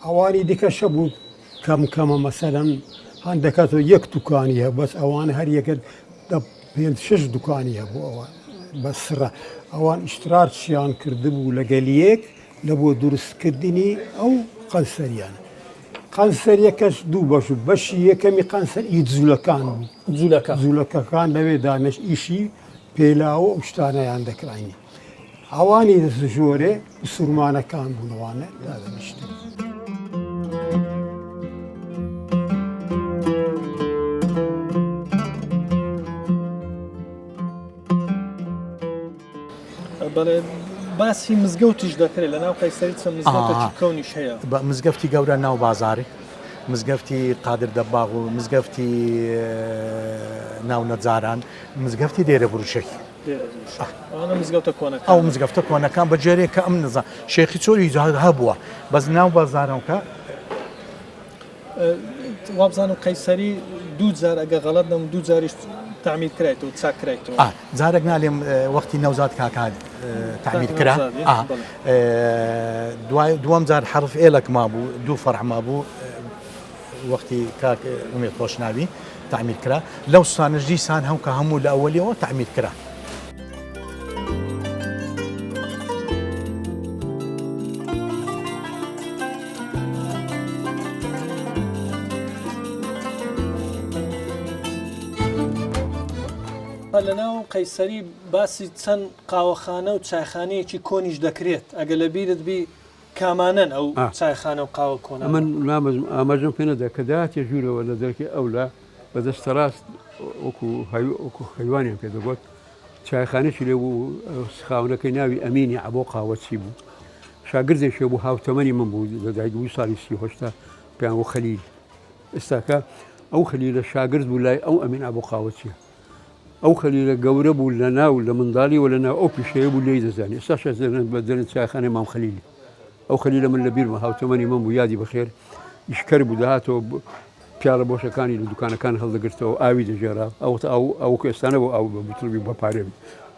ئەوانی دیکەش هەبوو کەم کەمە مەسەلەن هەندێک کەس یەک دوکانی هەبوو بەس ئەوان هەر یەکە دە پێنج شەش دوکانی هەبوو ئەوان بەسرە ئەوان ئیشترارچیان کردبوو لەگەل یەک لە بۆ دروستکردنی ئەو قەنسەریانە قەنسەریەکەش دوو بەش و بەشی یەکەمی قەنسەر ئی جوولەکان بوو جوولەکە جوولەکەکان لەوێ دانش ئیشی پێلاوە ئەو شتانەیان دەکراینی ئەوانی ژۆرێ مسوڵمانەکان بوون ئەوانە دادەنیشتن. بەڵێ باسی مزگەوتیش دەکرێت لە ناو قەیسەری چەند مزگەوتێکی کەونیش هەیە. بە مزگەفتی گەورە ناو بازاری مزگەفتی قادر دەباغ و مزگەفتی ناو نەجاران مزگەفتی دێرە بروشەی. ئەو مزگەفتە کۆنەکان بە جێرێک کە ئەم نزا شێخی چۆری هەبووە بەس ناو بازارەکە وابزانم قەیسەری دوو جار ئەگە غەڵەت نەم دوو جاریش تعمیر کرایتەوە چاک کرایتەوە جارێک نالێم وەختی نەوزاد کاکا تعمیر کرا دوای دووەم جار حرف ئێلک مابوو دوو فەرع مابوو وەختی کاک ئومێد خۆشناوی تەعمیر کرا لەو سانەش دیسان هەم کە هەموو لە ئەوەلیەوە تەعمیر کرا. لەناو قەیسەری باسی چەند قاوەخانە و چایخانەیەکی کۆنیش دەکرێت ئەگە لە بیرت بی کامانەن ئەو چایخانە و قاوە کۆنانە؟ ئەمن نامەزم ئاماژەم پێ نەدا کە دەهاتە ژوورەوە لە دەرکی ئەولا بە دەستە ڕاست وەکو وەکو حەیوانیان پێ دەگوت چایخانەکی لێ بوو خاونەکەی ناوی ئەمینی عەبۆ قاوەچی بوو شاگردێکی بوو هاوتەمەنی من بوو لە دایک بووی ساڵی 38 پێیان بۆ خەلیل ئێستاکە ئەو خەلیلە شاگرد بوو لای ئەو ئەمین عەبۆ قاوەچیە ئەو خەلیلە گەورە بوو لە ناو لە منداڵیەوە لە ناو ئەو پیشەیە بوو لێی دەزانی ئێستاش دەڵێن بە دەرن چایخانەی مام خەلیل ئەو خەلیلە من لە بیرمە هاوتەمەنی من بوو یادی بەخێر ئیشکەر بوو دەهاتەوە پیاڵە بۆشەکانی لە دوکانەکان هەڵدەگرتەوە ئاوی دەژێرا ئەو ئەو ئەو ئێستانە بۆ ئاو بە بوتڵی بە پارێ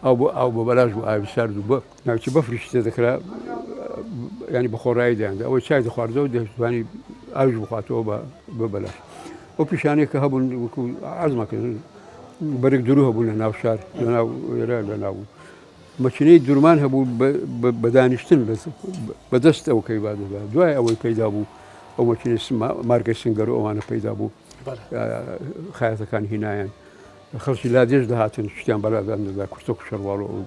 ئەو بۆ ئاو بە بەلاش بوو ئاوی سارد و بە ناوچە بەفریش تێ دەکرا ینی بە خۆڕایی دەیاندا ئەوەی چای دەخواردەوە دەتوانی ئاویش بخواتەوە بە بە بەلاش ئەو پیشانەیە کە هەبوون وەکو عەرزمان کرد بەرگ درو هەبوون لە ناو شار لە ناو ئێرە لە ناو مەکینەی درمان هەبوو بە دانیشتن بەدەست ئەو کەی بادەدا دوای ئەوەی پەیدا بوو ئەو مەکینەی مارکەی سنگەر و ئەوانە پەیدا بوو خایەتەکان هینایان خەڵکی لادێش دەهاتن شتیان بەلادان دەدا کورتە و شەرواڵ و ئەو.